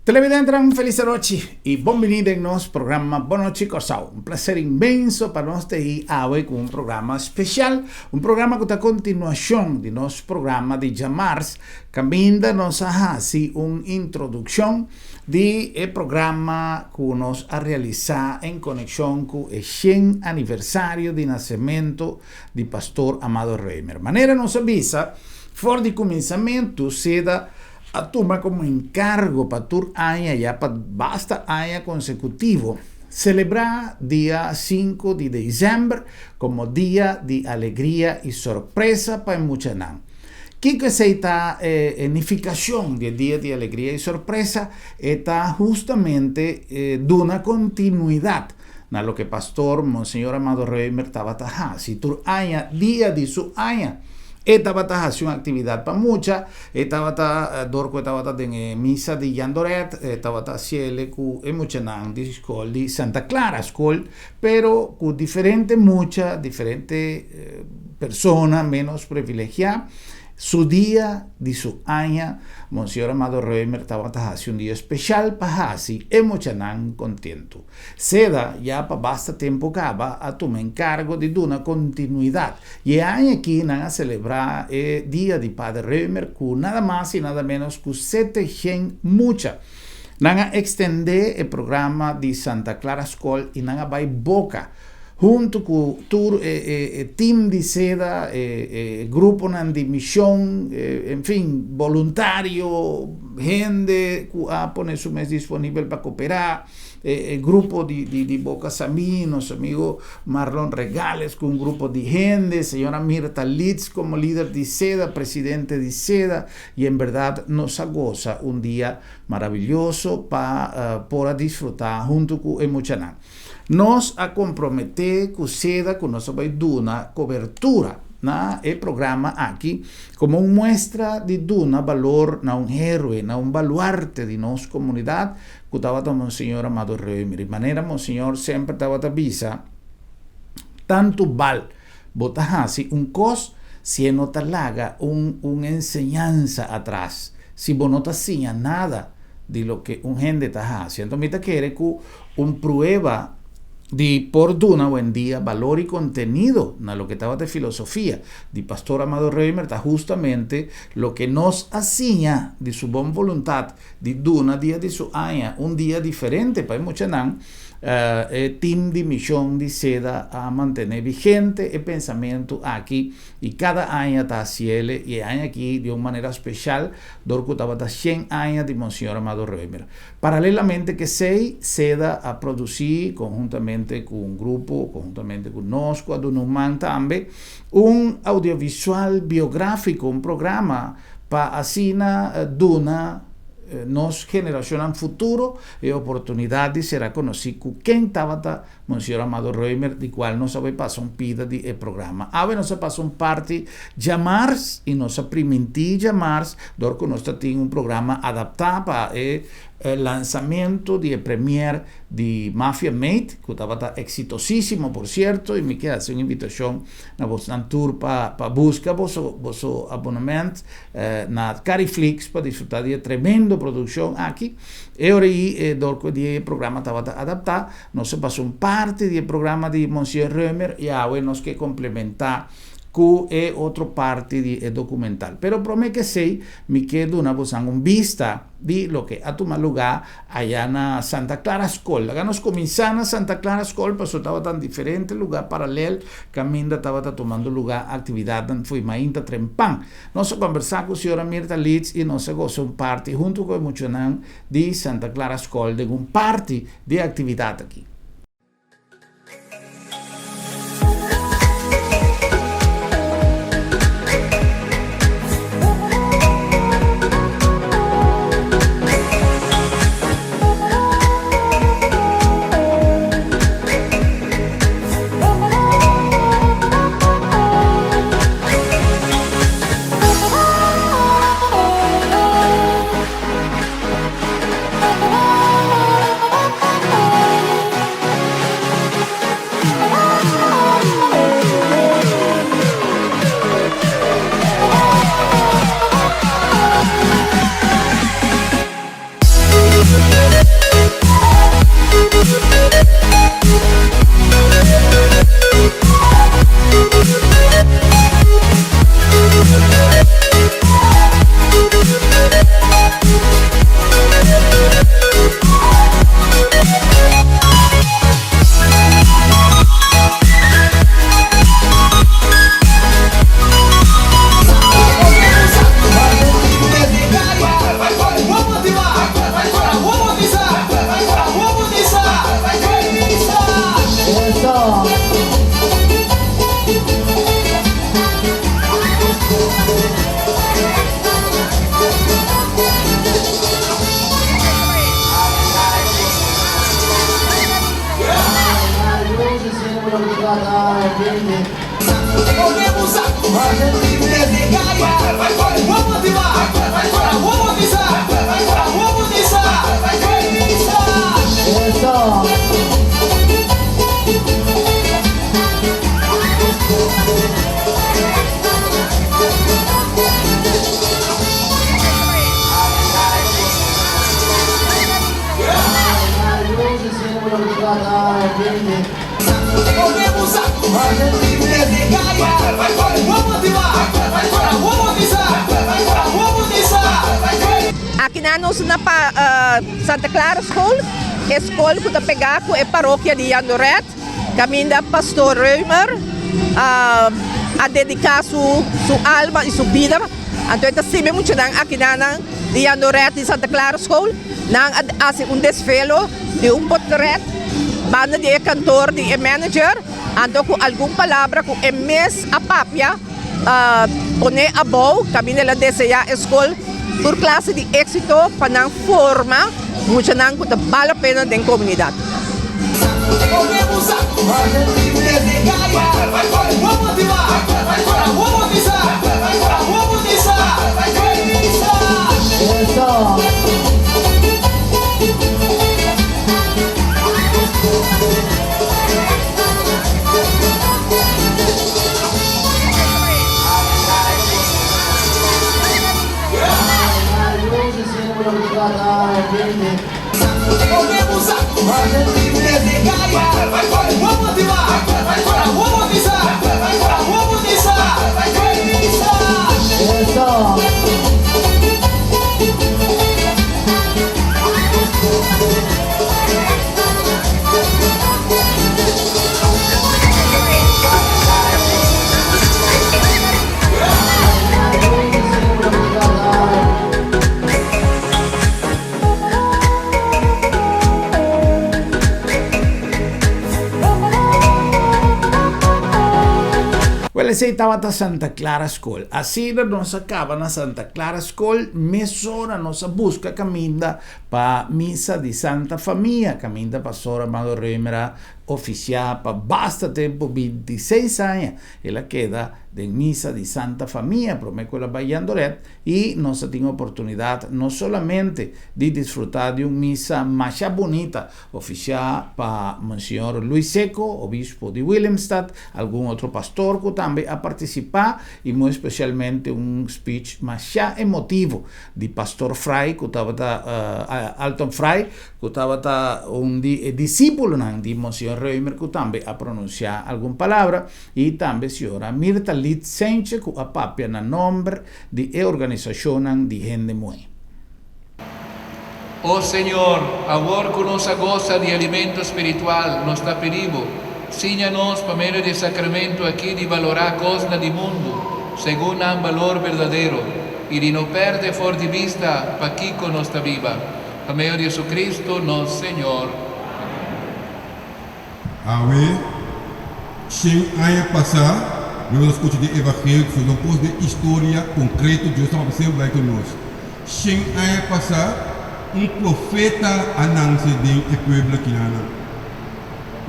Televidentenan felis anochi y bon bini den nos programa Bon Nochi Kòrsou. Un placer inmenso pa nos ta hi awe ku un programa special, un programa ku ta kontinuashon di nos programa di djamars kaminda nos a hasi un introdukshon di e programa ku nos a realisá en konekshon ku e shen aniversario di nasementu di Pastor Amado Römer. Manera nos a bisa for di kuminsamentu, seda a tuma komo enkargo pa tur aña ya pa basta aña konsekutivo selebrá dia sinku di desèmber komo dia di alegria i sorpresa pa e muchanan. Kiko esei ta e nifikashon di e dia di alegria i sorpresa? E ta hustamente duna kontinuidat na loke Pastor Monseñor Amado Römer tabata hasi tur aña dia di su aña. E tabata hasi un aktividat pa mucha, e tabata dor ku e tabata den e misa di Jandoret, e tabata hasiel ku e muchanan di skol di Santa Clara Skol, pero ku diferente mucha, diferente persona ménos privilegiá. Su dia di su aña, Monseñor Amado Römer tabata hasi un dia speshal pa hasi e muchanan kontentu. Seda ya pa basta tempu kaba a tuma enkargo di duna kontinuidat i e aña aki nan a selebrá e dia di Pader Römer ku nada mas i nada ménos ku 700 mucha. Nan a ekstendé e programa di Santa Clara Skol i nan a bai boka huntu ku tur e e tim di Seda, e e gruponan di mishon, en fin, boluntario, hende ku a pone su mes disponibel pa koperá. E grupo di di di Boca Samí, nos amigo Marlon Regales ku un grupo di hende, señora Mirta Litz komo lider di seda, presidente di seda, i en bèrdat nos a gosa un dia maravilloso pa por a disfrutá huntu ku e muchanan. Nos a komprometé ku seda ku nos a bai duna kobertura na e programa aki komo un muestra di duna balor na un héroe, na un baluarte di nos komunidat ku tabata Monseñor Amado Römer. I manera Monseñor semper tabata bisa, Tantu bal bo ta hasi un kos si e no ta laga un un enseñansa atras, si bo no ta siña nada di loke un hende ta hasi. Anto mi ta kere ku un prueba di por duna awendia balor i kontenido na loke tabata e filosofia di Pastor Amado Römer ta hustamente loke nos a siña di su bon boluntat di duna dia di su aña un dia diferente pa e muchanan, e tim di mishon di seda a mantené vigente e pensamentu aki i kada aña ta hasiel i e aña aki di un manera speshal dor ku tabata shen aña di Monseñor Amado Römer. Paralelamente ku esei, seda a produsí konhuntamente ku un grupo, konhuntamente ku nos ku a duna un man tambe, un audiovisual biográfiko, un programa pa asina duna nos generashonnan futuro e oportunidat di sera konosí ku ken tabata Monseñor Amado Römer, di kual nos a bai pasa un pida di e programa. Awe nos a pasa un parti djamars i nos a primintí djamars dor ku nos ta tin un programa adaptá pa e lansamentu di e premier di Mafia Made, ku tabata eksitosísimo por sierto, i mi ke hasi un invitashon Na bosnan tur pa pa buska boso boso abonement na Cariflix pa disfruta di e tremendo produccion aki. E ora ei e dor cu di e programa tabata adapta, nos a pasa un parti di e programa di Monsieur Römer y awe nos ke complementa cu e otro parti di e documental. Pero prome ke esey mi ke duna bosan un bista di loke a tuma lugá aya na Santa Clara Skol. Laga nos kuminsá na Santa Clara Skol pasobra tabata un diferente lugá paralel kaminda tabata tumando lugá aktividatnan fo'i mainta trempan. Nos a kòmbersá ku señora Mirta Litz i nos a gosa un parti huntu ku e muchanan di Santa Clara Skol den un parti di e aktividat aki. Aki nan nos na pa Santa Clara School, e skol ku ta pegá ku e parokia di Jandoret, kaminda Pastor Römer a dediká su su alma i su bida. Anto e ta sirbi muchanan aki nan di Jandoret di Santa Clara School. Nan a hasi un desvelo di un potret banda di e kantor di e manager, anto ku algun palabra ku e mes a papia pone abou kaminda el a deseá e skol tur klase di éksito pa nan forma muchanan ku ta bal la pena den komunidat. Wel esey tabata Santa Clara School. Asina nos a caba na Santa Clara School, mesora nos a busca caminda pa misa di Santa Famia, caminda Pastor Amado Römer a oficia pa basta tempo, 26 aña el a keda den misa di Santa Famia prome cu el a bay Jandoret. I nos a tin oportunidat no solamente di disfrutá di un misa masha bunita ofisiá pa Monseñor Luis Secco, obispo di Willemstad, algun otro pastor ku tambe a partisipá i muy spesialmente un speech masha emotivo di Pastor Fry ku tabata Alton Fry ku tabata un di e disípulonan di Monseñor Römer ku tambe a pronunsiá algun palabra. I tambe señora Mirta Lid Senche ku a papia na nomber di e organisashonnan di hende muhé. O Señor, awor ku nos a gosa di alimento spiritual, nos ta pidi Bo, siña nos pa medio di e sacramento aki di balorá kosnan di mundu segun nan balor berdadero i di no pèrdè for di bista pakiko nos ta biba. Pa medio di Jesucristo nos Señor. Awe, shen aña pasá, nos a skucha den Evangelio ku no kos den historia konkreto Dios tabata semper bai ku nos. Shen aña pasá, un profeta a nanse den e pueblo akinanan.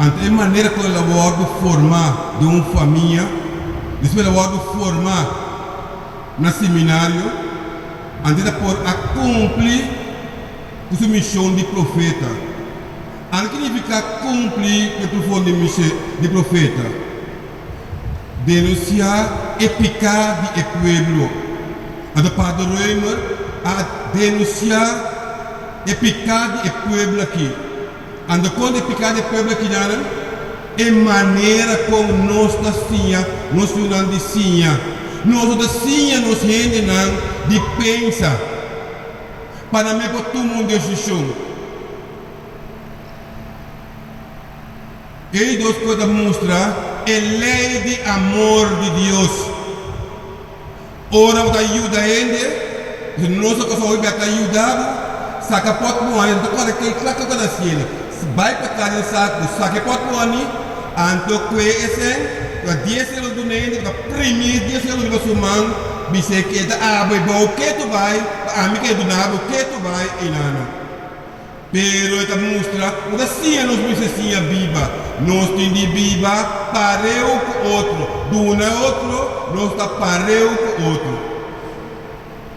Anto e manera ku el a wòrdu formá den un famia, despues el a wòrdu formá na seminario, anto e ta por a kumpli ku su mishon di profeta. Al ki nifiká kumpli ku e profon di Mishe di profeta? Denunsiá e piká di e pueblo. Anto Pader Römer a denunsiá e piká di e pueblo aki. Anto kon e piká di e pueblo aki nan? E manera kon nos ta siña nos yunan di siña. Nos no ta siña nos hendenan di pensa pa nan mes por tuma un desishon. Ei dos kos ta mustra e lei di amor di Dios. Ora bo ta yuda hende, si nos a kosa hopi bek ta yuda bo, saka pot muhani, no ta kore kei klak klak na siele. Bai pa kla den saku, saka e pot muhani, anto kue esen, ku a dies euro duna hende, ku ta primi e dies euro riba su man, bis'é keda abo e bou ketu bai, pa ami ke duna bo ketu bai, ei nana. Pero e ta mustra ku ta siña nos mester siña biba. Nos tin di biba pareu ku otro, duna otro, nos ta pareu ku otro.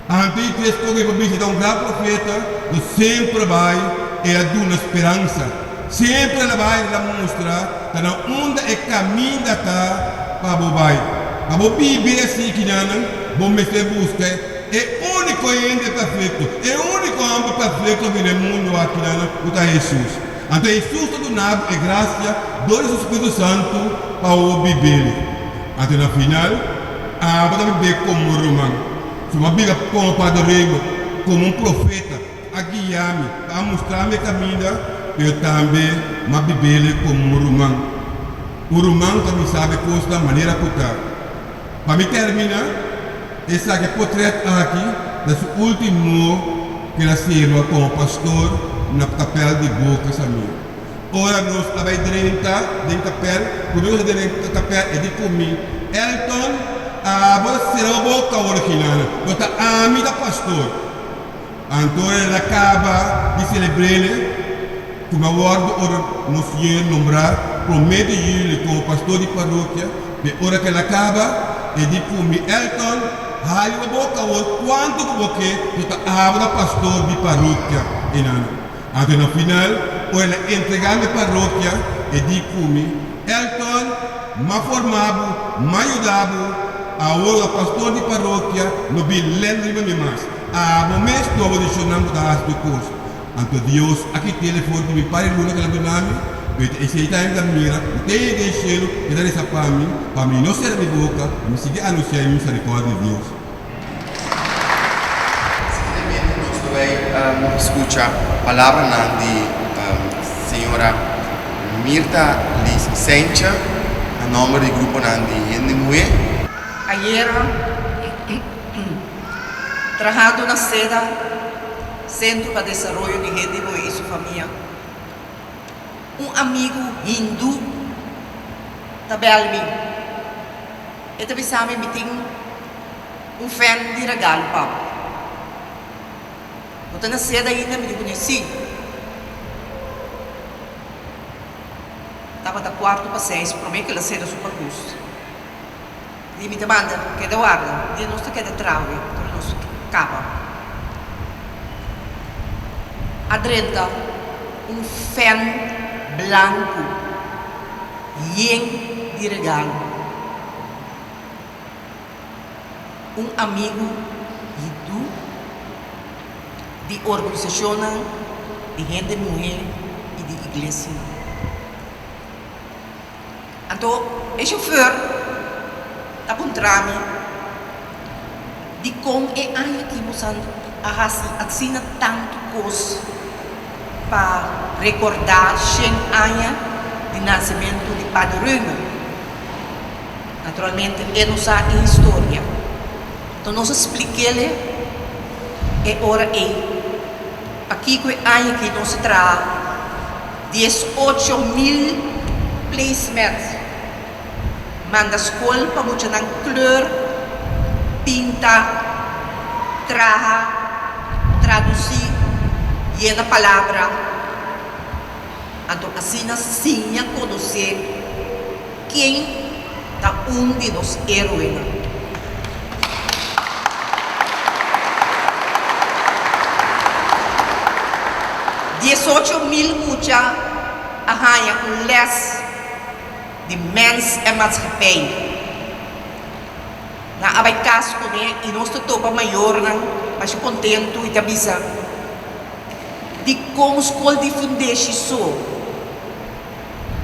Anto i tres koke pa bisa ta un gran profeta ku semper bai e a duna speransa. Semper el a bai el a mustra ta na unda e kaminda ta pa bo bai. Pa bo biba e sikiñanan bo mester buska e úniko hende perfekto, e úniko hòmber perfekto a bini e mundu akinan ku ta Hesus. Anto Hesus ta duna bo e grasia dor di su Spiritu Santu pa bo bib'el. Anto na final, abo ta bib'é komo ruman. Su a biba komo Padre Remo, komo un profeta, a guia mi, a mustra mi e kaminda, pero tambe m'a bib'el komo un ruman. Un ruman ta bisa bo e kosnan manera ku ta. Pa mi termina, esaki potret aki ta su ultimo ku el a sirba komo pastor na kapèl di Boca Samir. Ora nos a bai drenta den kapèl, promé nos a drenta den kapèl e di ku mi, Elton, abo ta sera bo boka awor Gilana, no ta ami ta pastor. Anto ora el a kaba di selebr'el, ku mi a wòrdu ora Monsiñor nombrá promé di yüli komo pastor di parokia, pe ora ku el a kaba, e di ku mi, Elton, hayo bo boka awor kuantu ku bo ke, no ta abo ta pastor di parokia einan. Anto na final, ora el a entregá mi parokia, e di ku mi, Elton, m'a forma bo, m'a yuda bo, awor bo ta pastor di parokia, no bin lèn riba mi mas. Abo mes toma desishonnan ku ta hasi tur kos. Anto Dios a kit'el for di mi par e luna ku el a duna mi, pero ta esei tambe mi ta mira ku te hende den shelu ke ta resa pa mi, pa mi no sera mi boka, pa mi sigui anunsiá e miserikordia di Dios. Seguidamente nos lo bay scucha palabranan di señora Mirta Liz Sencha na nomber di gruponan di hende muhe. Ayera, trahando na seda, Centro pa Desaroyo di Hende Muhe y su Famia, un amigu hindú ta bel mi. E ta bisa mi, Mi tin un fen di regalo pa bo. Bo ta na sed ainda? Mi di kuné, Sí. Tabata kuarto pa seis promé ku el a sera su pakus. Di mi ta manda, Keda warda. Di nos ta keda trawe ora nos kaba. A drenta un fen blanku. Yen di regalo. Un amigu hindú di organisashonnan di hende muhé i di iglesianan. Anto e shofèr ta puntra mi dikon e aña aki bo san a hasi asina tantu kos pa rekordá shen aña di nasementu di Pader Römer. Naturalmente e no sa e historia. Anto nos a splik'el e ora ei pakiko e aña aki nos a traha 18,000 placemats, manda skol pa muchanan kleur, pinta, traha, tradusí, yena palabra, anto asina siña konosé ken ta un di nos héroenan. 18,000 mucha a haña un lès di mens en maatschappij. Nan a bai kas kuné i nos ta topa mayornan masha kontentu i ta bisa, Dikon skol di fundeshi so?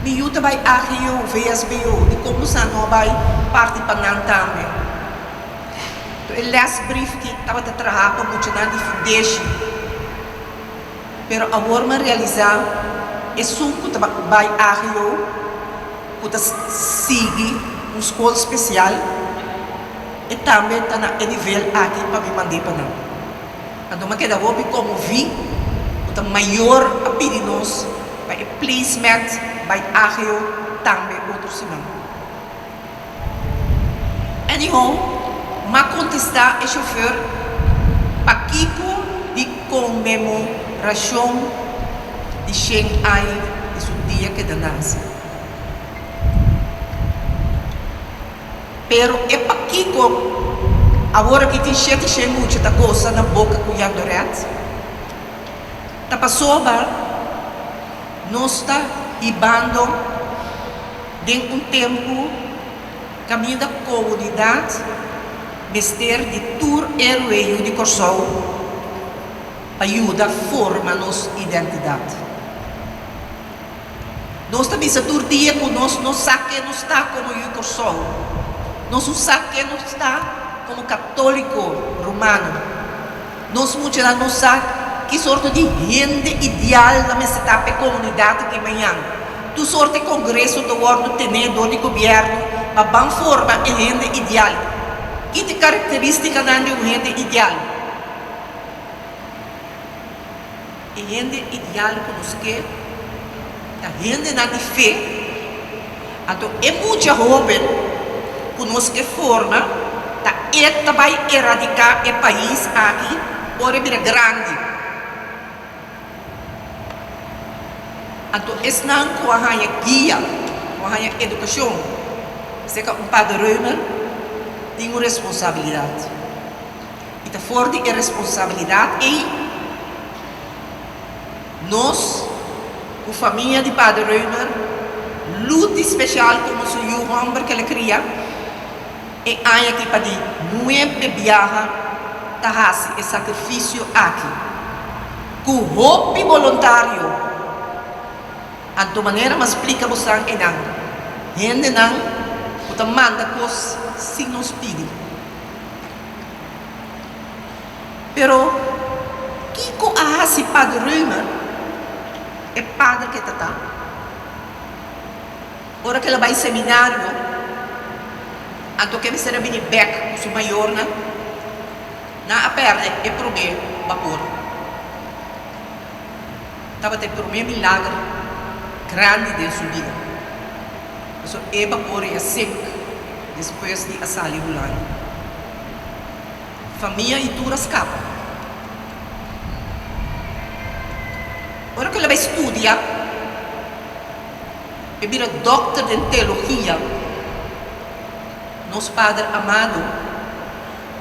Mi yu ta bai AGO, VSBO, dikon bo sa no a bai parti pa nan tambe? To e lesbrief ki tabata traha pa muchanan di fundeshi. Pero awor mi a realisá esun ku ta bai AGO ku ta sigui un skol spesial e tambe ta na e nivel aki pa mi mand'é pa nan. Anto mi a keda hopi konmoví ku ta mayor a pidi nos pa e placemat bai AGO tambe otro siman. Anyhow, m'a kontestá e shofèr pakiko di konmemorashon. di shen aña di su dia ku e ta nase. Pero e pakiko awor aki tin shete shen mucha ta gosa na boka ku Jandoret? Ta pasobra nos ta hibando den un tempu kaminda komunidat mester di tur e rueyu di Kòrsou pa yuda forma nos identidat. Nos ta bisa tur dia ku nos no sa ke nos ta komo yu Kòrsou. Nos no sa ke nos ta komo katóliko romano. Nos muchanan no sa ki sorto di hende ideal nan mester ta pa e komunidat aki mañan. Tur sorto e kongreso ta wòrdu tené dor di gobièrnu pa ban forma e hende ideal. Ki ta e karakterístikanan di un hende ideal? E hende ideal ku nos ke ta hendenan di fe. Anto e mucha hoben ku nos ke forma ta e ta bai eradiká e pais aki ora e bira grandi. Anto esnan ku a haña guia, ku a haña edukashon serka un Pader Römer tin un responsabilidat. I ta for di e responsabilidat ei nos ku famia di Pader Römer, Luti spesial komo su yu hòmber ku el a kria, e aña aki pa di nuebe biaha ta hasi e sakrifisio aki ku hopi boluntario. Anto manera m'a splika bosan einan, hendenan ku ta manda kos sin nos pidi. Pero, kiko a hasi Pader Römer e pader ke ta ta? Ora ku el a bai seminario, anto ke mester a bini bek ku su mayornan, nan a pèrdè e promé bapor. Tabata e promé milager grandi den su bida. Pasobra e bapor ei a sink despues di a sali Hulanda. Famia i tur a skapa. Ora ku el a bai studia, e bira dòkter den teologia. Nos pader amado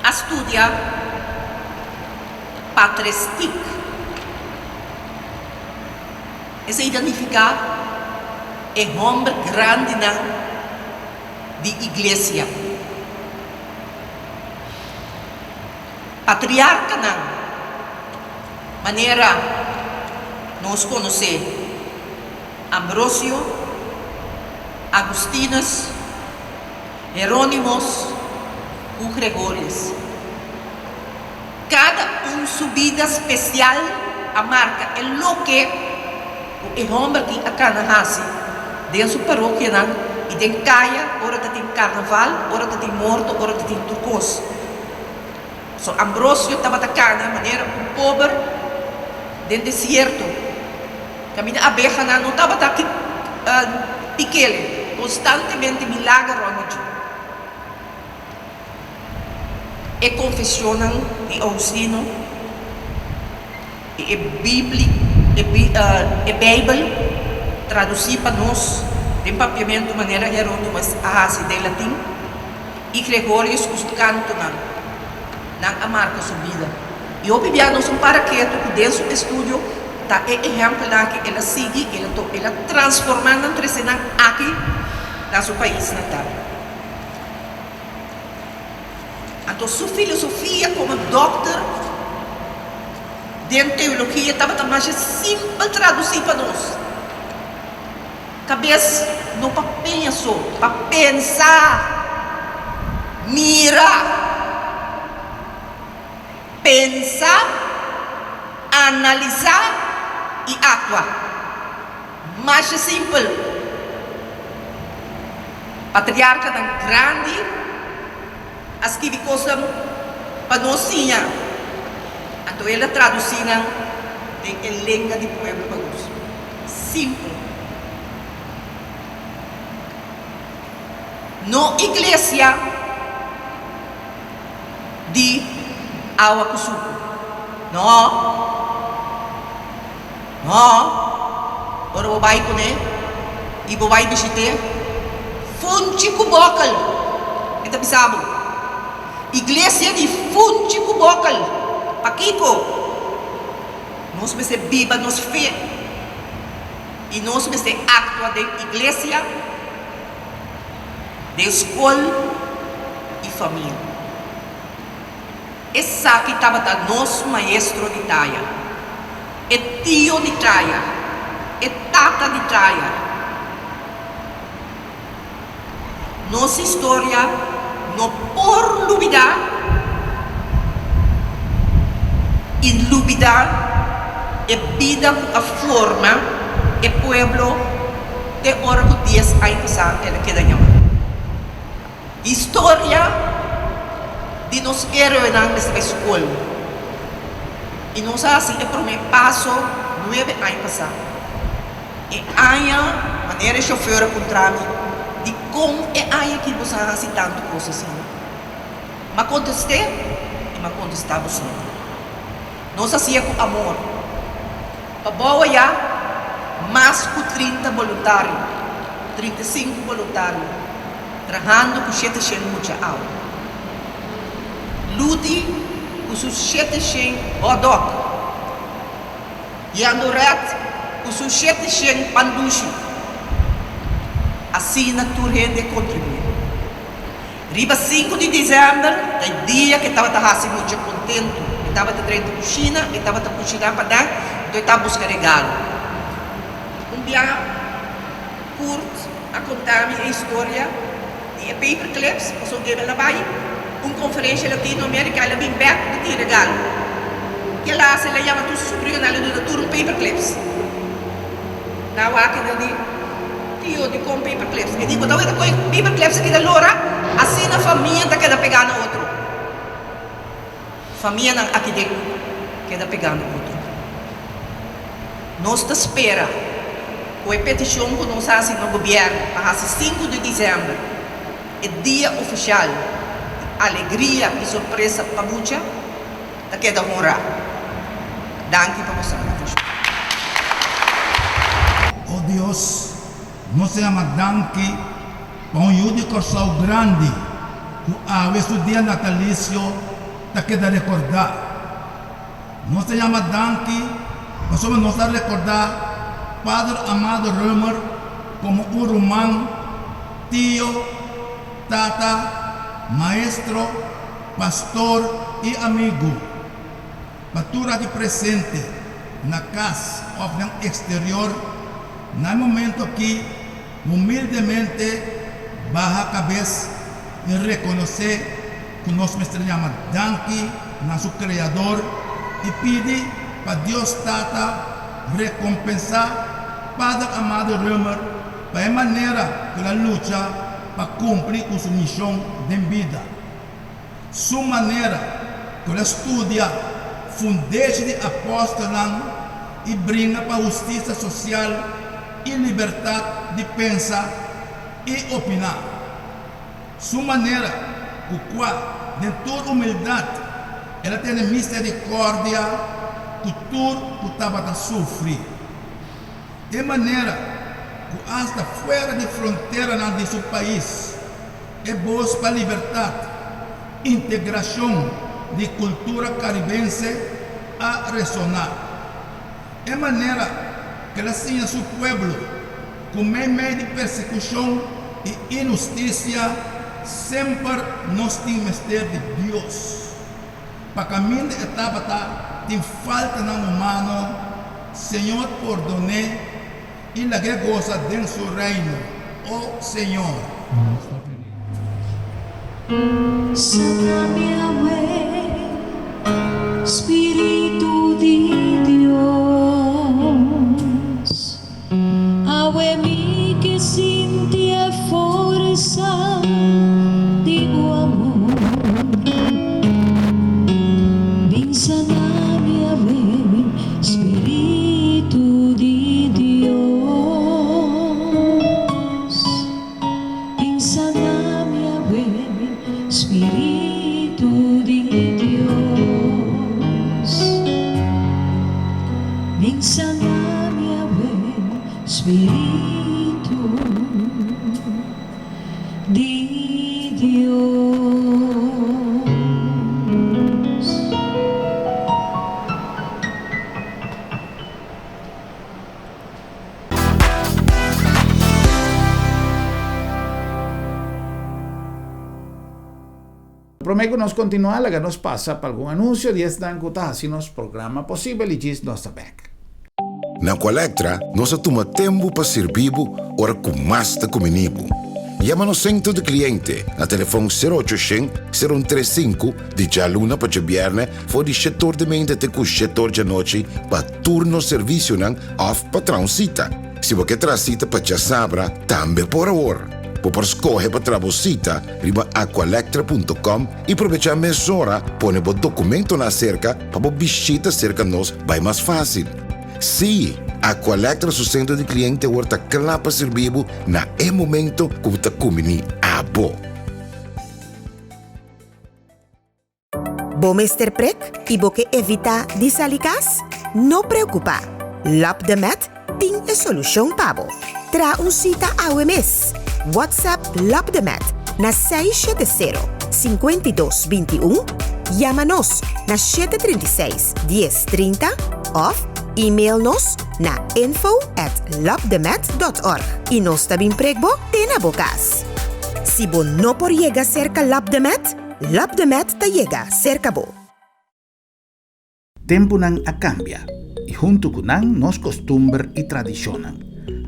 a studia patrestik. Esei ta nifiká e hòmber grandinan di iglesia. Patriarkanan, manera nos konosé Ambrosio, Agustinus, Heronimos ku Gregorius. Kada un su bida spesial a marka e loke ku e hòmber ki a kana hasi den su parokianan i den kaya ora ta tin karnaval, ora ta tin morto, ora ta tin tur kos. So Ambrosio tabata kana manera un pober den desierto, kaminda abehanan no tabata pik'el konstantemente milager rònt di dje. E konfeshonnan di Augustino i e Bibli, e Beibel tradusí pa nos den papiamentu manera Herónimo a hasi den latin, i Gregorius ku su kantonan, nan a marka su bida. I hopi bia nos un para ketu ku den su estudio ta e ehèmpelnan aki el a sigui, el a transformá nan trese nan aki na su pais natal. Anto su filosofia komo dòkter den teologia tabata masha simpel tradusí pa nos. Kabes no pa peña so, pa pensa, mira, pensa, analisá i aktua. Masha simpel. Patriarkanan grandi a skibi kosnan pa nos siña, anto el a tradusí nan den e lenga di pueblo pa nos. Simpel. No iglesia di awa ku suku. No. No. Ora bo bai kuné i bo bai bishit'é, funchi ku bòkel, e ta bisa bo. Iglesia di funchi ku bòkel. Pakiko? Nos mester biba nos fe i nos mester aktua den iglesia, den skol i famia. Esaki tabata nos maestro di taya, e tio di taya, e tata di taya. Nos historia no por lubida i lubida e bida ku a forma e pueblo te ora ku dies aña pasá el a keda yamá. Historia di nos héroenan mester bai skol i nos a hasi e promé paso nuebe aña pasá. E aña, manera e shofèr a puntra mi, Dikon e aña aki boso a hasi tantu kos asina? M'a kontest'é i m'a kontestá boso, Nos hasié ku amor. Pa bou ayá, mas ku 30 boluntario, 35 boluntario, trahando ku 700 mucha awe. Luti ku su 700 hotdog. Jandoret ku su 700 pan dushi. Asina tur hende a kontribuí. Riba sinku di desèmber ta e dia ku e tabata hasi mucha kontentu. E tabata drenta kushina, e tabata kushiná pa nan, anto e tabata buska regalo. Un bia Kurt a konta mi e historia di e paperclips, pasobra el a bai un konferensha Latino Amerika, el a bin bèk ku tin regalo. Ke las el a yama tur su subrinonan, el a duna tur un paperclips. Nan wak el a di, Tio, dikon paperclips? E di, Bo ta weta kon e paperclips a keda lora? Asina famia ta keda pegá na otro. Famianan aki den keda pegá na otro. Nos ta spera ku e petishon ku nos hasi na gobièrnu pa hasi sinku di desèmber e dia ofishal di alegria i sorpresa pa mucha ta keda honrá. Danki pa boso atenshon. O Dios, nos ta yama danki pa un yu di Kòrsou grandi ku awe su dia natalisio ta keda rekordá. Nos ta yama danki pasobra nos ta rekordá Pader Amado Römer komo un ruman, tio, tata, maestro, pastor i amigu. Pa tur aki presente na kas òf den eksterior, na e momento aki humildemente baha kabes i rekonosé ku nos mester yama danki na su Kreador i pidi pa Dios Tata rekompensá Pader Amado Römer pa e manera ku el a lucha pa kumpli ku su mishon den bida. Su manera ku el a studia fundeshi di apòstelnan i bringa pa hustisia sosial i libertat di pensa i opiná. Su manera ku kua den tur humildat el a tene miserikòrdia ku tur ku tabata sufri. E manera ku asta fuera di fronteranan di su pais e bos pa libertat, integrashon di kultura karibense a resoná. E manera ku el a siña su pueblo ku meimei di persekushon i inhustisia semper nos tin mester di Dios. Pa kaminda e tabata tin faltanan humano, Señor pordon'é i lag'é gosa den su reino. O Señor. Saca mi awe, Spiritu di Dios. Awe mi ke sinti e forsa di bo amor. Bin sana mi awe, Spiritu di Dios. Bin sana mi awe, Spiritu di. Spiritu di Dios. Promé ku nos kontinuá, laga nos pasa pa algun anunsio di esnan ku ta hasi nos programa posibel i djis nos ta bèk. Na Aqualectra nos a tuma tempu pa sirbi bo ora ku mas ta kumini bo. Yama nos sentro di kliente na telefòn sero ocho shen, sero un tres sinku di djaluna pa djabièrnè for di shetor di meinta te ku shetor djanochi pa tur nos servisionan òf pa traha un sita. Si bo ke traha sita pa djasabra tambe por awor. Bo por skohe pa traha bo sita riba aqualectra.com i probechá mesora pone bo dokumentonan aserka pa bo bishita serka nos bai mas fásil. Sí, Aqualectra su sentro di kliente awor ta kla pa sirbi bo na e momento ku bo ta kumbiní abo. Bo mester prek i bo ke evitá di sali kas? No preokupá! Lap de Met tin e solushon pa bo. Traha un sita awe mes! WhatsApp Lap de Met na 670 52 21, yama nos na 736 10 30 òf email nos na info at lapdemet.org i nos ta bin prek bo te na bo kas. Si bo no por yega serka Lap de Met, Lap de Met ta yega serka bo. Tempunan a kambia i huntu ku nan nos kostumber i tradishonnan.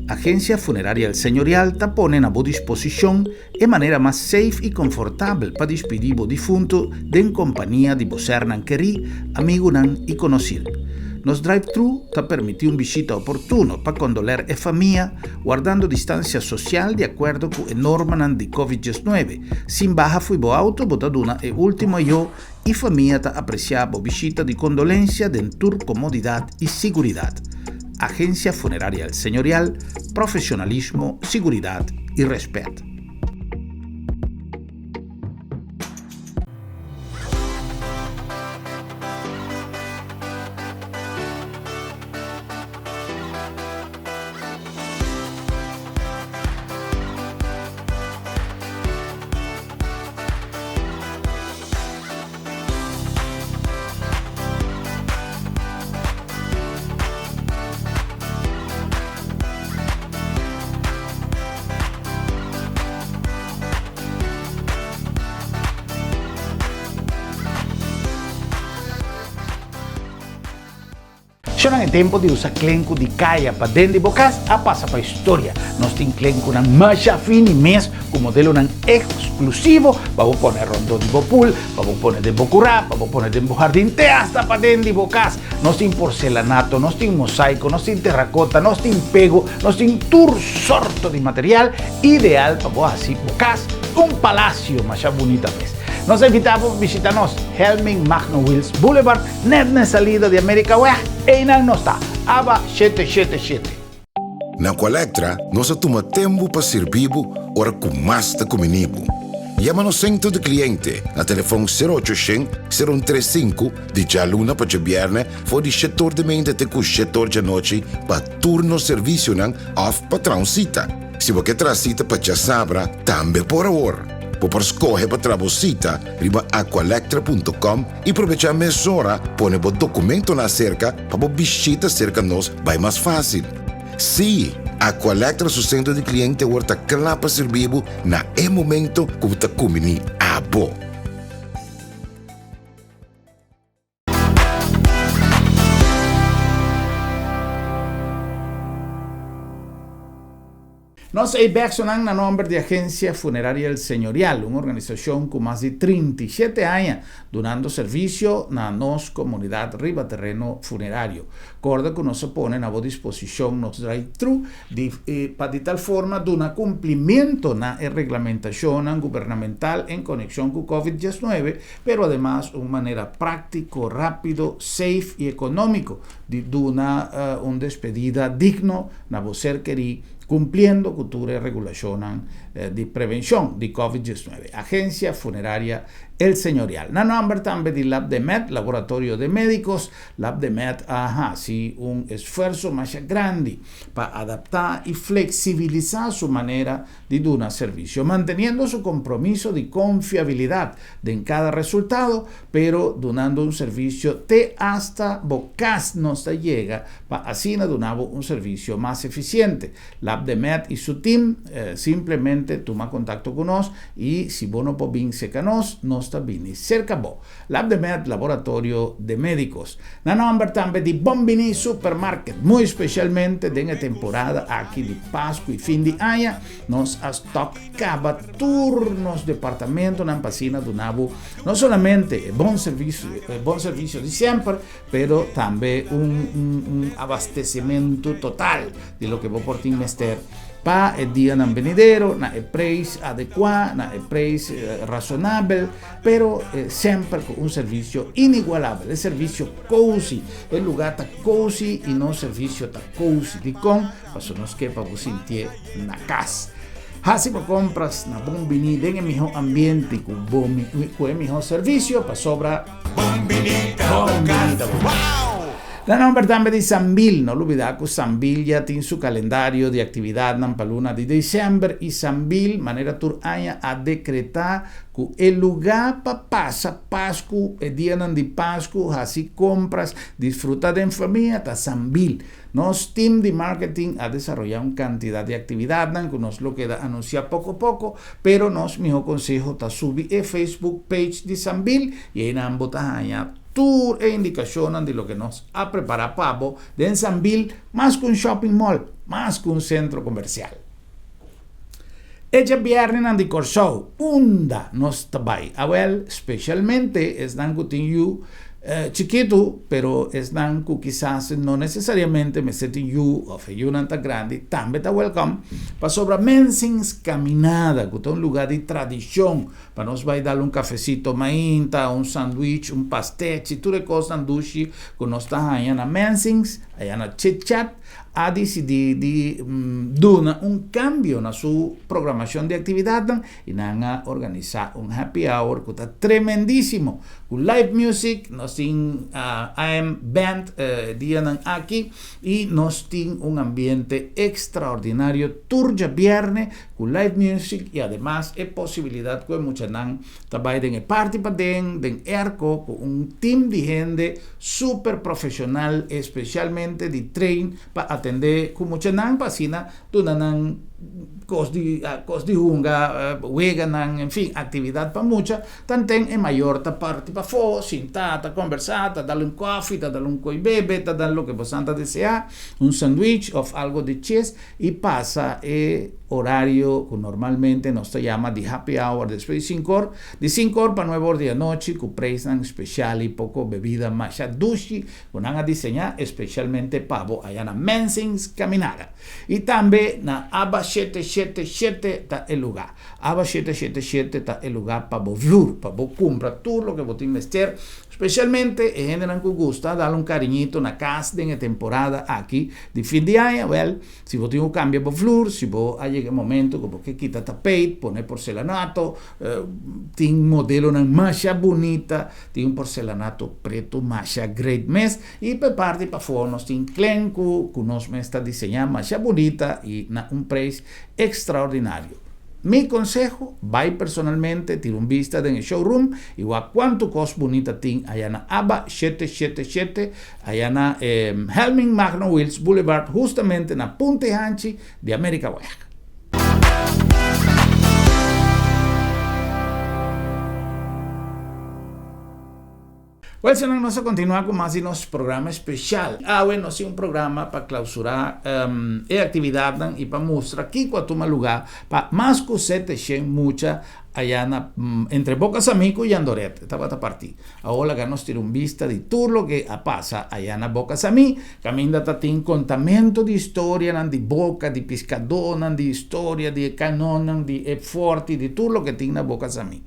Agensia Funeraria El Señorial ta pone na bo disposishon e manera mas safe i konfortabel pa dispidí bo difuntu den kompania di bo sernan kerí, amigunan i konosir. Nos drive-thru ta permití un bishita oportuno pa kondoler e famia, wardando distansia sosial di akuerdo ku e normanan di Covid 19. Sin baha fui bo auto bo ta duna e ultimo ayo i famia ta apresiá bo bishita di kondolensia den tur komodidat i siguridat. Agensia Funeraria El Señorial, profesionalismo, siguridat i rèspèt. Shonnan e tempo di usa klenku di kaya pa den di bo kas a pasa pa historia. Nos tin klenkunan masha fini mes ku modelonan eksklusivo pa bo pone rondó di bo pool, pa bo pone den bo kurá, pa bo pone den bo hardin te asta pa den di bo kas. Nos tin porcelanato, nos tin mosaiko, nos tin terrakota, nos tin pego, nos tin tur sorto di material ideal pa bo hasi bo kas un palasio masha bunita mes. Nos a invitá bo pa bishita nos Helming Magno Wiels Boulevard, Net na e salida di Amerikaweg, einan nos ta. Aba shete shete shete. Na Aqualectra nos a tuma tempu pa sirbi bo ora ku mas ta kumini bo. Yama nos sentro di kliente na telefon sero ocho shen, sero un tres sinku di djaluna pa djabièrnè for di shetor di meinta te ku shetor djanochi pa tur nos servisionan òf pa traha un sita. Si bo ke traha sita pa djasabra tambe por awor. Bo por skohe pa traha bo sita riba aqualectra punto com i probechá mesora pone bo dokumentonan aserka pa bo bishita serka nos bai mas fásil. Sí, Aqualectra su sentro di kliente awor ta kla pa sirbi bo na e momento ku bo ta kumbiní abo. Nos ei bèksonan na nòmber di Agensia Funeraria El Señorial, un organisashon ku mas di 37 aña dunando servisio na nos komunidat riba tereno funerario. Kòrda ku nos a pone na bo disposishon nos drive-thru di pa di tal forma duna kumplimentu na e reglamentashonnan gubernamental en konekshon ku Covid 19, pero ademas un manera práktiko, rápido, safe i ekonómiko di duna un despedida digno na bo ser kerí. Kumpliendo ku tur e regulashonnan di prevenshon di Covid 19. Agensia Funeraria El Señorial. Na nòmber tambe di Labdemed, Laboratorio de Médicos, Labdemed a hasi un esfuerso masha grandi pa adaptá i fleksibilisá su manera di duna servisio, manteniendo su kompromiso di konfiabilidat den kada resultado, pero dunando un servisio te asta bo kas nos ta yega pa asina duna bo un servisio mas efisiente. Labdemed i su tim simplemente tuma kontakto ku nos i si bo no por bin serka nos, nos ta bini serka bo. Labdemed, Laboratorio de Médicos. Na nòmber tambe di Bon Bini Supermarket, muy spesialmente den e temporada aki di Pasku i fin di aña, nos a stòk kaba tur nos departamentonan pa asina duna bo no solamente e bon servisio, e bon servisio di semper, pero tambe un, un, un abastecimento total di loke bo por tin mester pa e dianan venidero na e preis adekuá, na e preis rasonabel, pero semper ku un servisio inigualabel, e servisio kousi, e lugá ta kousi i nos servisio ta kousi. Dikon? Pasobra nos ke pa bo sintié na kas. Hasi bo kompras na Bon Biní den e mihó ambiente ku bo ku e mihó servisio pasobra Bon Biní ta bo kas. Na nomber tambe di Sambil, no lubida ku Sambil ya tin su kalendario di aktividatnan pa luna di desèmber i Sambil, manera tur aña, a dekretá ku e lugá pa pasa Pasku, e dianan di Pasku, hasi kompras, disfrutá den famia ta Sambil. Nos team di marketing a desaroyá un kantidat di aktividatnan ku nos lo keda anunsiá poko poko, pero nos mihó konseho ta subi e Facebook page di Sambil i einan bo ta haña Tur e indikashonnan di loke nos a prepará pa bo den Sambil, mas ku un shopping mall, mas ku un sentro komersial. E djabièrnenan di Kòrsou, unda nos ta bai? Awèl, spesialmente esnan ku tin yu chikitu, pero esnan ku kisas no nesesariamente mester tin yu òf e yunan ta grandi, tambe ta wèlkòm, pasobra Mensing's Caminada, ku ta un lugá di tradishon, Pa nos bai dal un cafecito mainta, un sandwich, un pastechi, tur e cosnan dushi cu nos ta haña na Mensing's, aya na Chit Chat, a dicidi di duna un cambio na su programacion di actividadnan y nan a organisa un happy hour cu ta tremendisimo, cu live music, nos tin AM band e dianan aki y nos tin un ambiente extraordinario tur djabierne Ku live music i ademas e posibilidat ku e muchanan ta bai den e parti paden, den airco, ku un team di hende super profesional especialmente di train pa atende ku muchanan pa asina duna nan kos di kos di hunga, weganan, en fin, aktividat pa mucha. Tanten e mayor ta parti pafó, sintá, ta kombersá, ta dal un kòfi, ta dal un koi bebe, ta dal loke bosan ta deseá, un sandwich òf algo di ches. I pasa e orario ku normalmente nos ta yama di happy hour despues di sinkor, di sinkor pa nuebe or di anochi ku preisnan spesial i poko bebida masha dushi ku nan a diseñá espesialmente pa bo aya na Mensing's Caminada. I tambe na Aba shete shete shete ta e lugá. Aba shete shete shete ta e lugá pa bo vlur, pa bo kumpra tur loke bo tin mester. Spesialmente e hendenan ku gusta dal un kariñito na kas den e temporada aki di fin di aña, wèl, si bo tin ku kambia bo flur, si bo a yega e momento ku bo ke kita tapeit, pone porselanato, tin modelonan masha bunita, tin un porselanato pretu masha great mes, i pa e parti pafó nos tin klenku ku nos mes ta diseñá masha bunita i na un preis ekstraordinario. Mi conseho, bai personalmente tira un bista den e showroom y wak cuanto cos bunita tin aya na Aba 777, aya na Helming Magno Wiels Boulevard, hustamente na Punta Hanchi di Amerikaweg. Wel señor nos a continua cu mas di nos programa especial. Awe nos tin un programa pa clausura e actividadnan y pa mustra kico a tuma lugar pa mas cu 700 mucha aya na entre Boca Samí cu Jandoret tabata parti. Awor laga nos tira un bista di tur loke a pasa aya na Boca Samí caminda ta tin contamento di historianan di boca, di piscadonan, di historia di e canonnan, di e forti, di tur loke tin na Boca Samí.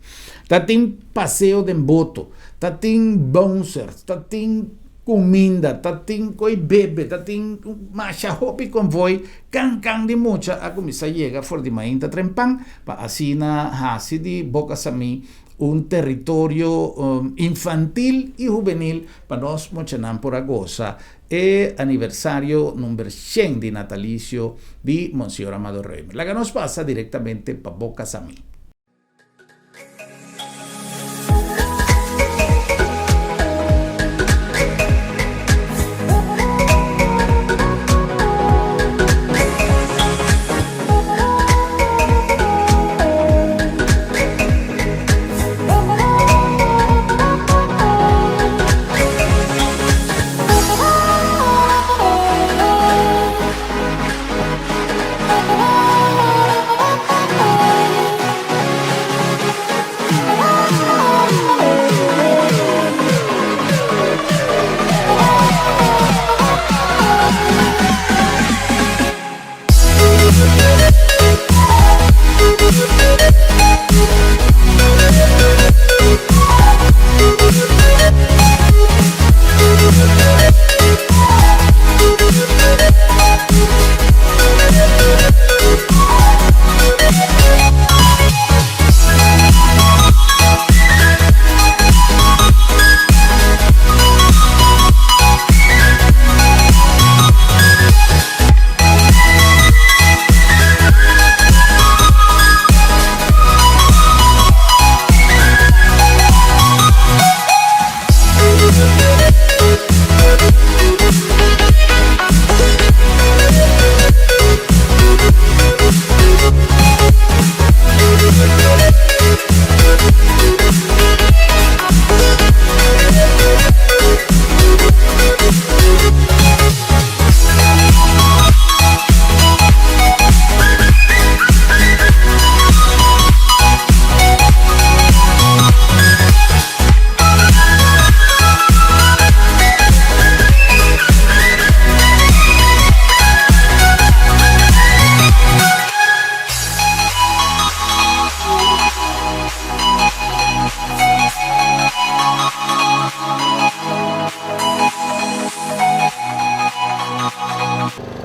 Ta tin paseo den boto, ta tin bouncers, ta tin. kuminda, ta tin koi bebe, ta tin masha hopi konvoi, kan kan di mucha a kuminsá yega for di mainta trempan pa asina hasi di Boka Samí un teritorio infantil i hubenil pa nos muchanan por a gosa e aniversario number shen di natalisio di Monseñor Amado Römer. Laga nos pasa direktamente pa Boka Samí.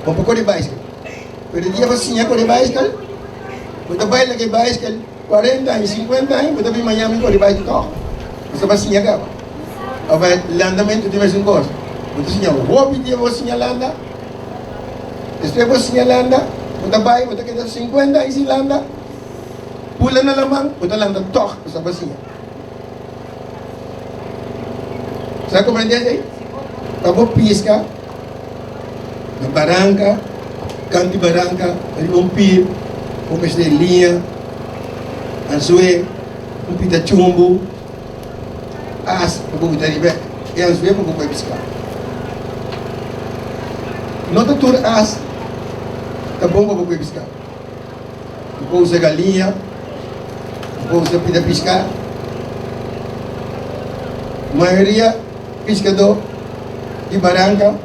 Bo por kore baiskel. Pero e dia bo siña kore baiskel, bo ta bai laga e baiskel 40 aña, 50 aña, bo ta bin Miami kore baiskel tòg. Bo ta bai siña kaba. Òf landamentu tin mesun kos. Bo ta siña hopi dia bo siña landa, despues bo siña landa, bo ta bai, bo ta keda 50 aña sin landa, pula na laman, bo ta landa tòg, bo sa bai siña. Sa comprende esei? Pa bo pisca na baranca, canti baranca, riba un pir, bo mester liña, anzue, un pita chumbu, as pa bo buta riba e anzue pa bo coge pisca. No ta tur as ta bon pa bo coge pisca. Bo por usa galiña, bo por usa pida piská. Mayoria piskadó di baranka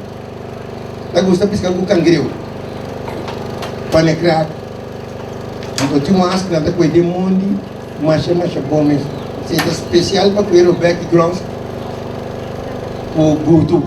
ta gusta piska ku kangreu, panekrak. Anto tin un as ku nan ta kue den mondi masha masha bon mes. Esei ta spesial pa kue robek di gròns ku gutu.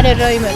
Amado Römer.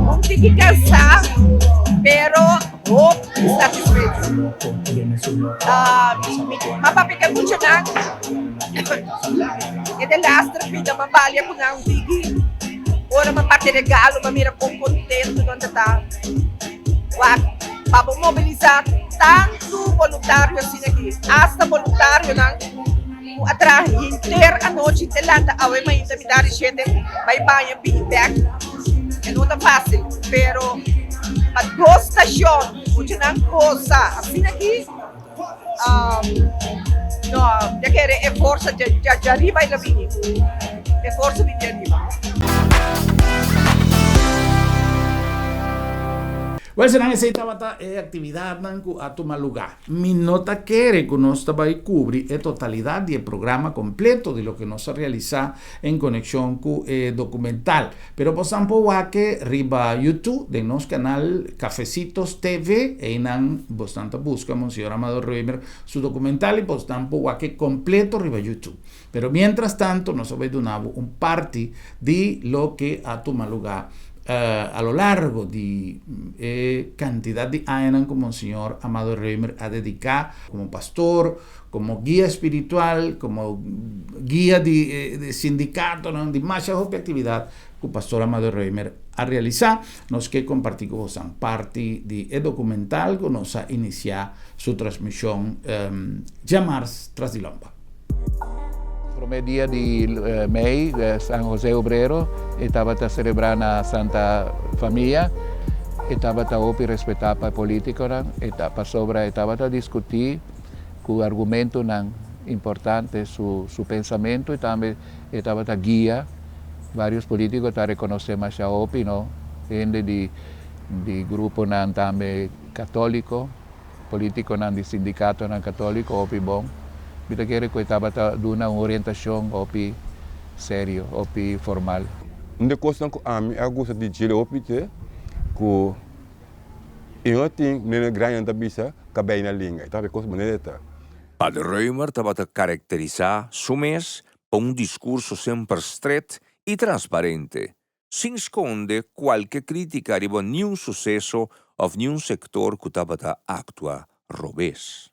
Un tiki cansá, pero hopi satisfecho. Mi papia ke muchanan e delaster pida mi balia ku nan un tiki. Ora mi parti regalo mi mira kon kontentu nan ta ta. Wak, pa bo mobilisá tantu boluntario asina aki, asta boluntarionan ku a traha henter anochi te lanta awe mainta mitar di shete bai baña bini bèk, e no ta fásil. Pero pa dos stashon muchanan gosa asina aki, no, ya kere e forsa djariba e ta bini, e forsa di djariba. Wèl, senan esei tabata e aktividatnan ku a tuma lugá. Mi no ta kere ku nos ta bai kubri e totalidat di e programa kompleto di loke nos a realisá en konekshon ku e dokumental. Pero bosan por wak riba YouTube den nos kanal Cafecitos TV, einan bosnan ta buska Monseñor Amado Römer su dokumental i bosnan por wak kompleto riba YouTube. Pero mientras tanto nos a bai duna bo un parti di loke a tuma lugá. A lo largo di e kantidat di añanan ku Monseñor Amado Römer a dediká komo pastor, komo guia spiritual, komo guia di sindikatonan, di masha hopi aktividat ku Pastor Amado Römer a realisá, nos ke kompartí ku bosan parti di e dokumental ku nos a inisiá su transmishon djamars tras di lomba. Promé dia di mei, San José Obrero e tabata selebrá na Santa Famia. E tabata hopi respetá pa e polítikonan, e ta pasobra e tabata diskutí ku argumentunan importante su su pensamentu i tambe e tabata guia. Vários polítiko ta rekonosé masha hopi, no, hende di di gruponan tambe katóliko. Politiconan di sindicatonan catolico hopi bon. Mi ta kere cu e tabata duna un orientacion hopi serio, hopi formal. Un di e cosnan cu ami a gusta di djele hopi te cu e no tin nene grandinan ta bisa cabey na linga, e ta habi cos manera e ta. Pader Römer tabata karakterisá su mes pa un diskurso semper stret i transparente, sin skonde kualke krítika riba niun suseso òf niun sektor ku tabata aktua robes.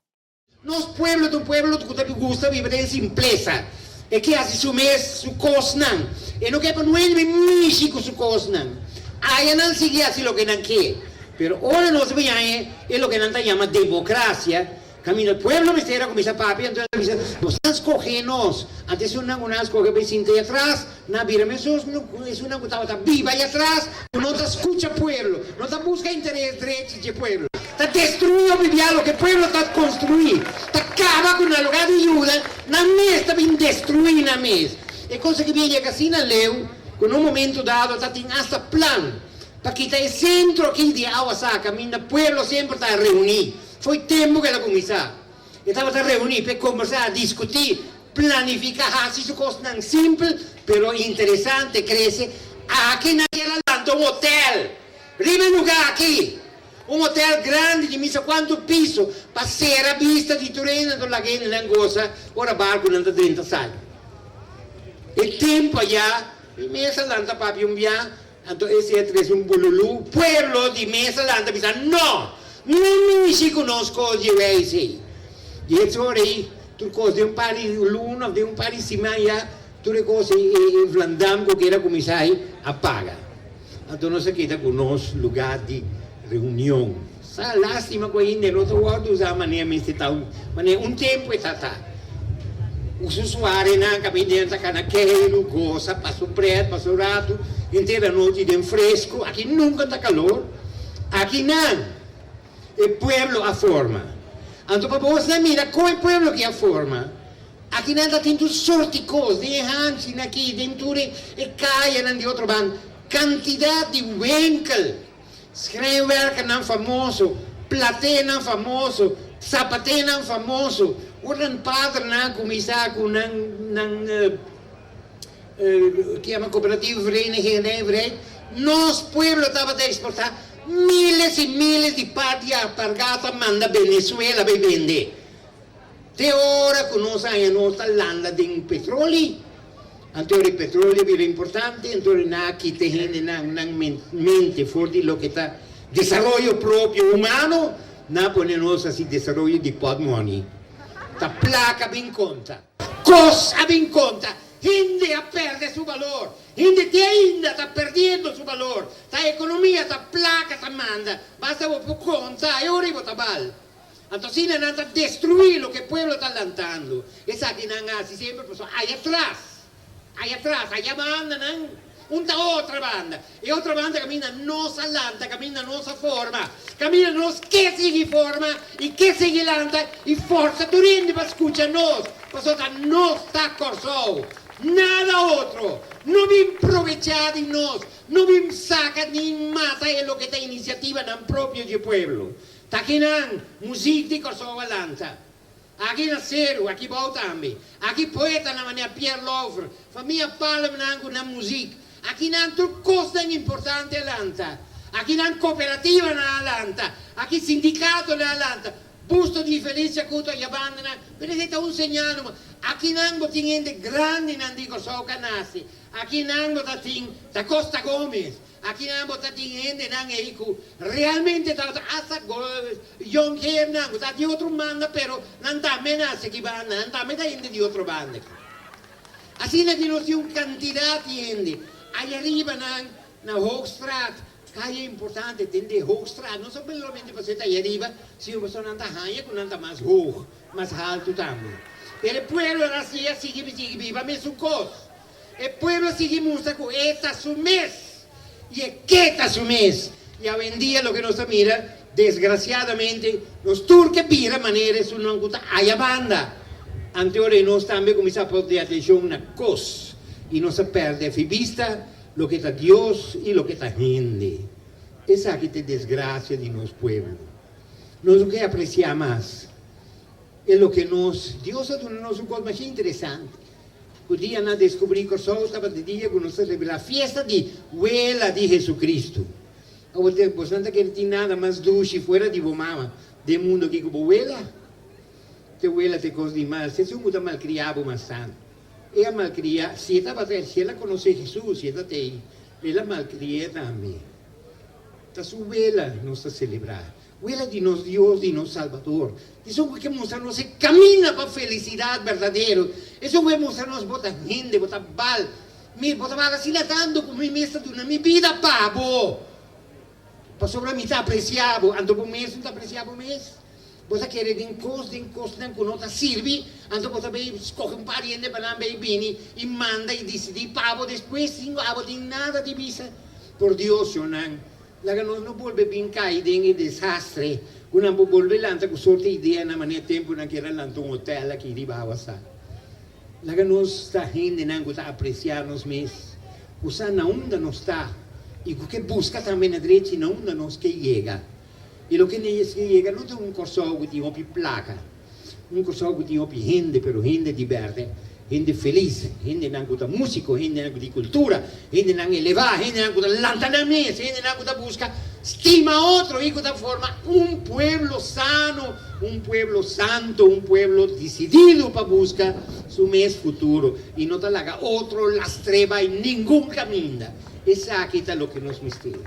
Nos pueblo ta un pueblo ku ta gusta biba den simplesa. E ke hasi su mes su kosnan. E no ke pa nuende bin mishi ku su kosnan. Aya nan sigui hasi loke nan ke. Pero ora nos bin haña e loke nan ta yama demokrasia, Kaminda pueblo mester a kuminsá papia, anto el a bisa, Nos a skohe nos. Anto esunnan ku nan a skohe bai sinta ei atras, nan a bira mesun ku esunnan ku tabata biba ei atras, ku no ta skucha pueblo, no ta buska interes drechi dje pueblo, ta destruí o bibia loke pueblo ta konstruí, ta kaba ku nan. Lugá di yuda nan mes ta bin destruí nan mes. E kos aki bin a yega asina leu ku na un momento dado ta tin asta plan pa kita e sentro aki di Awasá kaminda pueblo semper ta reuní. Fo'i tempu ku el a kuminsá, e tabata reuní p'e kombersá, diskutí, planifiká, hasi su kosnan simpel pero interesante krese. Aki nan kier a lanta un hotel riba e lugá aki, un hotel grandi di misa kuantu piso pa sera bista di tur hende anto laga hendenan gosa ora barkunan ta drenta sali. E tempu ayá mi mes a lanta papia un bia. Anto ese a trese un bululú. Pueblo di mes a lanta bisa, No! No mishi ku nos kos dje weis ei. Di e ora ei, tur kos den un par di luna òf den un par di siman ya tur e kos ei, e vlandam ku keda kuminsá ei a paga. Anto nos a keda ku nos lugá di reunion. Sa lástima ku ainda no ta wòrdu usá manera mester ta, manera un tempu e ta ta. Us usuarionan kaminda nan ta kana keiru, gosa, pasa un pret, pasa un ratu, henter anochi den fresku, aki nunka ta kalor. Aki nan e pueblo a forma. Anto pa bosnan mira kon e pueblo aki a forma, aki nan ta tin tur sorti kos, den e hanchinan aki, den tur e kayanan di otro banda, kantidat di winkel. Schrijnwerkernan famoso, platénan famoso, zapaténan famoso. Ora nan padernan a kuminsá ku nan nan ke yama Coöperatieve Vereniging Nijverheid, nos pueblo tabata eksportá miles i miles di par di alpargata manda Venezuela bai bende. Te ora ku nos haña nos ta landa den petroli, anto e petroli a bira importante, anto nan a kita e hendenan nan mente for di loke ta desaroyo propio humano, nan a pone nos hasi desaroyo di pòtmòni. Ta plaka bin konta. Kos a bin konta. Hende a pèrdè su balor. Hende te ainda ta pèrdiendo su balor. Ta ekonomia, ta plaka ta manda. Basta bo por konta, e ora ei bo ta bal. Anto asina nan ta destruí loke e pueblo ta lantando. Esaki nan a hasi semper pasobra aya tras, aya tras, aya banda nan un ta otra banda. E otro banda kaminda nos a lanta, kaminda nos a forma, kaminda nos ke sigui forma i ke sigui lanta i forsa tur hende pa skucha nos, pasobra ta nos ta Kòrsou, nada otro. No bin probechá di nos, no bin saka ni mata e loke ta inisiativanan propio dje pueblo. Ta kinan muzik di Kòrsou a lanta. Aki na Seru, aki bou tambe. Aki poetanan manera Pierre Lauffer, famia Palmnan ku nan muzik. Akinan tur kosnan importante a lanta. Akinan kooperativanan a lanta. Aki sindikatonan a lanta. Busto di Felicia ku ta yabanda nan, pero esei ta un señal numa. Akinan bo tin hende grandinan di Kòrsou ku a nase. Akinan bo ta tin Da Costa Gomez. Akinan bo ta tin hendenan ei ku realmente tabata asta yònkernan ku ta di otro banda pero nan tambe nase aki banda, nan tambe ta hende di otro banda aki. Asina ki nos tin un kantidat di hende ayariba nan na Hoogstraat. Kaya importante den de Hoogstraat, no solamente pasobra ta ayariba, sino pasobra nan ta haña ku nan ta mas hoog, mas haltu tambe. Pero e pueblo a sigui a sigui sigui biba mesun kos. E pueblo a sigui mustra ku e ta su mes i e ke ta su mes. I awendia loke nos ta mira, desgrasiadamente, nos tur ke bira manera esunnan ku ta aya banda. Anteora i nos tambe kuminsá pone atenshon na kos i nos a pèrdè fi bista Loke ta Dios i loke ta hende. Esaki ta e desgracia di nos pueblo. Nos no ke aprecia mas e loke nos Dios a duna nos un cos masha interesante. Cu dia nan a descubri Corsou tabata e dia cu nos ta celebra fiesta di wela di Jesucristo. Awor te boso ta kere tin nada mas dushi fuera di bo mama den mundo aki cu bo wela? Te wela ta e cos di mas, esun cu ta malcria bo mas tanto. E a malkriá, si e tabata el, si el a konosé Hesus, si e ta tei, el a malkri'é tambe. Ta su wela nos ta selebrá, wela di nos Dios, di nos Salbador. Esun ku ke mustra nos e kaminda pa felisidat berdadero. Esun ku ke mustra nos bo ta hende, bo ta bal. Mi, bo ta bal asina tantu ku mi mes ta duna mi bida pa bo. Pasobra mi ta apresiá bo, anto bo mes no ta apresiá bo mes? Bo ta kere den kos, den kosnan ku no ta sirbi, anto bo ta bay skohe un par di hende pa nan bay bini i manda i disidí pa bo despues sin ku abo tin nada di bisa. Por Dios, shonnan, laga nos no bolbe bin kai den e desastre ku nan por bolbe lanta ku sorte ideanan manera tempu nan kier a lanta un hotel aki riba awa sa. Laga nos ta hendenan ku ta apresiá nos mes, ku sa na unda nos ta i ku ke buska tambe na drechi na unda nos ke yega. I loke nos ke yega no ta un Kòrsou ku tin hopi plaka, un Kòrsou ku tin hopi hende, pero hende di bèrdè, hende felis, hendenan ku ta músiko, hendenan ku tin kultura, hendenan elevá, hendenan ku ta lanta nan mes, hendenan ku ta buska stima otro i ku ta forma un pueblo sano, un pueblo santo, un pueblo disidido pa buska su mes futuro i no ta laga otro lastr'é bai ningun kaminda. Esaki ta loke nos mester.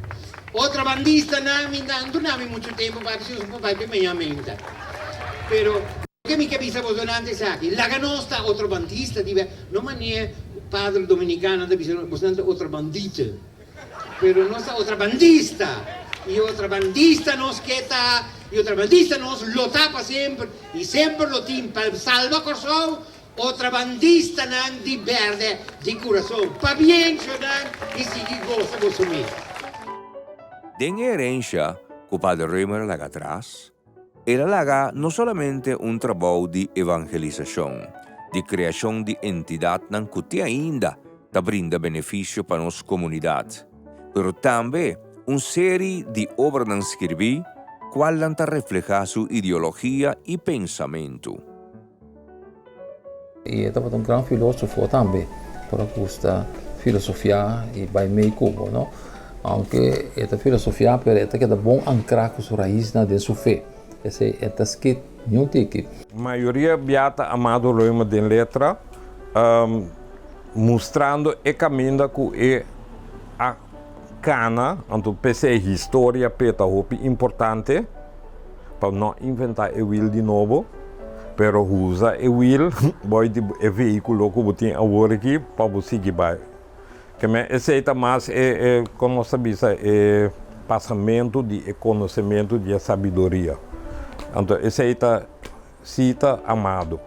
Otrabandistanan mi nan duna mi muchu tempu pa si nos por bai pe mañan meinta. Pero loke mi ke bisa boso nan ta esaki, laga nos ta otrabandista di bè, no manera padre dominicano ta bisa nos, boso nan ta otrabandita. Pero nos ta otrabandista y otrabandista nos ke ta y otrabandista nos lo ta pa semper y semper lo tin pa salba Kòrsou otrabandistanan di bèrdè di kurason. Pabien shonan y sigui gosa boso mes. Den e herensha ku Pader Römer a laga atras, el a laga no solamente un trabou di evangelisashon, di kreashon di entidatnan ku te ainda ta brinda benefisio pa nos komunidat, pero tambe un seri di obranan skirbí kualnan ta reflehá su ideologia i pensamentu. I e tabata un gran filósofo tambe, por a gusta filosofiá i bai mei ku bo, no? Aunke e ta filosofiá, pero e ta keda bon ankrá ku su raisnan den su fe. Esei e ta skit niun tiki. Mayoria bia ta Amado Römer den letra, mustrando e kaminda ku e a kana, anto p'esei historia p'e ta hopi importante, pa no inventá e wiel di nobo, pero usa e wiel boi di e vehíkulo ku bo tin awor aki pa bo sigui bai. Keme esei ta mas e e kon nos ta bisa e pasamentu di e konosementu di e sabiduria. Anto esei ta si ta Amado.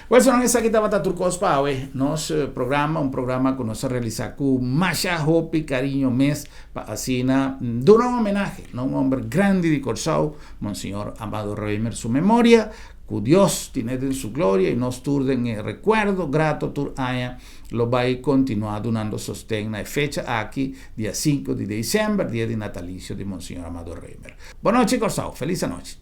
Welsonan esaki tabata tur kos pa awe. Nos programa, un programa ku nos a realisá ku masha hopi kariño mes pa asina duna un homenahe na un homber grandi di Kòrsou, Monseñor Amado Römer su memoria, ku Dios tine den su gloria i nos tur den e rekuerdo grato tur aña lo bai kontinuá dunando sosten na e fecha aki, dia sinku di desèmber, dia di natalisio di Monseñor Amado Römer. Bonochi Kòrsou, felis anochi.